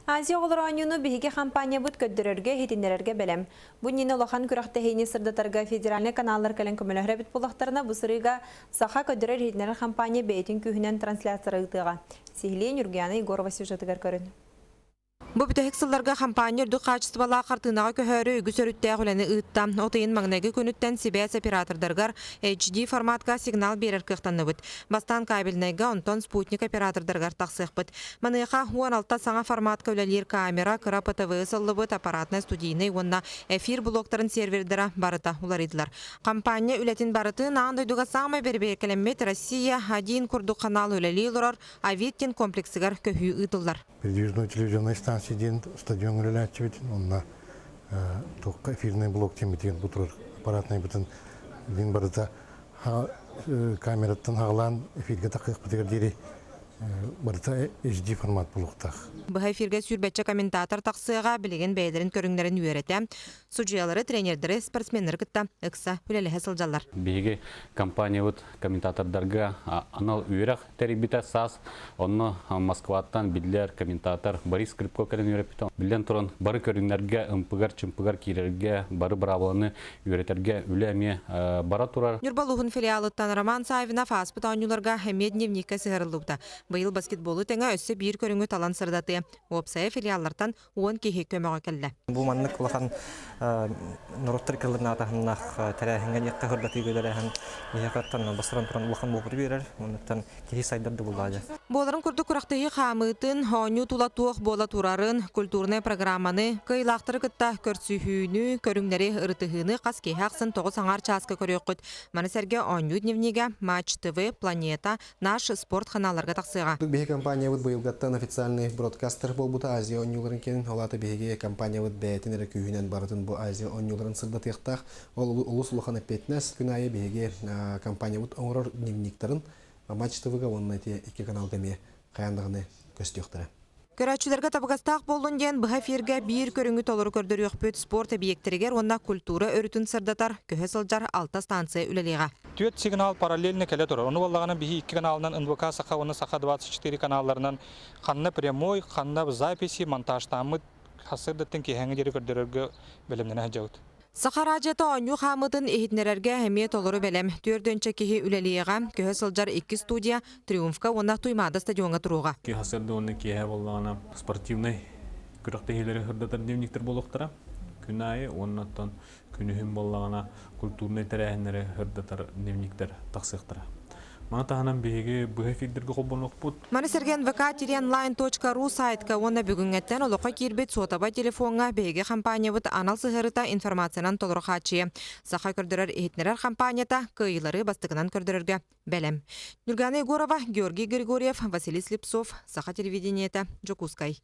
Азия оҕолоро оонньууну биһиги хампаанньабыт көрдөрөргө, иһитиннэрэргэ бэлэм. Бу иннинэ улахан күрэхтэһиини сырдатарга федеральнай каналлар кэлэн көмөлөһөр эбит буоллахтарына, бу сырыыга Саха көрдөрөр-иһитиннэрэр хампаанньа бэйэтин күүһүнэн трансляцияра ыытыаҕа. Сиһилии Ньургуяна Егорова сюжетыгар көрүн. Бу бүтэһик сылларга хампаанньа үрдүк хаачыстыбалаах хартыынаҕа көһөөрү үгүс өрүттээх үлэни ыытта. От ыйын маҥнайгы күнүттэн сибээс оператордарыгар HD форматка сигнал биэрэр кыахтанныбыт. Бастаан кабельнайга, онтон спутник оператордарыгар тахсыахпыт. Маныаха 16 саҥа форматка үлэлиир камера, кыра ПТВ ыллыбыт, аппаратнай студийнай уонна эфир блоктарын сервердара барыта уларыйдылар. Хампаанньа үлэтин барытын аан дойдуга саамай бэрэбиэркэлэммит Россия один курдук ханаал үлэлии олорор Авиттин комплексыгар көһүү ыытыллар. Передвижной телевизионной станция диэн стадион үлэлээччибитин уонна туохха эфирный блок диэммитигэр бу турар аппаратнайбытын билин барыта камераттан хаҕалаан эфиргэ тахыахпытыгар диэри барыта HD формат буолуохтаах. Быһа эфиргэ сүүрбэччэ комментатор тахсыаҕа, билигин бэйэлэрин көрүҥнэрин үөрэтэ, судьуйалары, тренердэри, спортсменнары кытта ыкса үлэлэһэ сылдьаллар. Биһиги компаниябыт комментатордарга анал үөрэх тэрийбитэ саас. Онно Москваттан биллэр комментатор Борис Скрипко кэлэн үөрэппитэ. Биллэн туран, бары көрүҥнэргэ ымпыгар-чымпыгар киирэргэ, бары быраабыланы үөрэтэргэ үлэ эмиэ бара турар. Ньурба улууһун филиалыттан Роман Саввинов ааспыт оонньууларга эмиэ дневниккэ сыһыарыллыбыта. Быйыл баскетболу тэҥэ өссө биир көрүҥү талан сырдатыа. Уопсайа филиаллартан 10 киһи көмөҕө кэллэ. Бу маннык улахан норуоттар иккилэрин таһымнаах тэрээһиҥҥэ диэххэ сырдатыыга үлэлээһин биһиэхэттэн бастатан туран улахан уопуту биэрэр, оннуттан киһи сайдар да буллаадьа. Буоларын курдук күрэхтэһии хаамыытын, оонньуу тула туох буола турарын, культурнай программаны, кыайыылаахтары кытта көрсүһүүнү, көрүҥнэри ырытыһыыны хас киэһэ ахсын 9 аҥаар чааска көрүөххүт. Маны сэргэ оонньуу дневнигэ Матч ТВ, Планета, Наш спорт ханаалларга тахсыаҕа. Биһи компаниябыт быйылгаттан официальный бродкастер буолбута Азия оонньууларын кэнин. Ол аата биһиги компаниябыт бэйэтин эрэ күүһүнэн барытын бу Азия оонньууларын сырдатыахтаах. Ол олус улахан эппиэтинэс. Күн аайы биһиги компаниябыт оҥорор дневниктарын Матч ТВ-га уонна ити икки каналга эмиэ хайаан даҕаны көстүөхтэрэ. Көрөөччүлэргэ табыгастаах буоллун диэн быһа эфиргэ биир көрүҥү толору көрдөрүөхпүт спорт эбийиэктэригэр уонна культура өрүтүн сырдатар, көһө сылдьар алта станция үлэлиэҕэ. Түөрт сигнал параллельно кэлэ турар. Ону буоллаҕына биһи икки каналынан НВК Саха уонна Саха 24 каналларынан ханна прямой, ханна записи монтажтааммыт сарсыардаттан киэһээҥҥи диэри көрдөрөргө бэлэмнэнэ сылдьабыт. Саха араадьыйата оонньуу хаамыытын иһитиннэрэргэ эмиэ толору бэлэм. Түөрт киһи үлэлиэҕэ, көһө сылдьар икки студия Триумфка уонна Туймаада стадиоҥҥа туруоҕа. Сарсыарда уонна киэһэ буоллаҕына спортивнай күрэхтэһиилэри сырдатар дневниктэр буолуохтара. Күн аайы уонна оттон күнүһүн буоллаҕына культурнай тэрээһиннэри сырдатар дневниктэр тахсыахтара. Маны таһынан биһиги быһа эфирдэргэ холбонуохпут. Маны сэргэ nvk-online.ru сайтка уонна бүгүҥҥэттэн олоххо киирбит суотабай телефоҥҥа биһиги хампаанньабыт анал сыһыарыта информациянан толору хааччыйа. Саха көрдөрөр-иһитиннэрэр хампаанньата кыайыылары бастакынан көрдөрөргө бэлэм. Нюргана Егорова, Георгий Григорьев, Василий Слепцов, Саха телевидениета, Дьокуускай.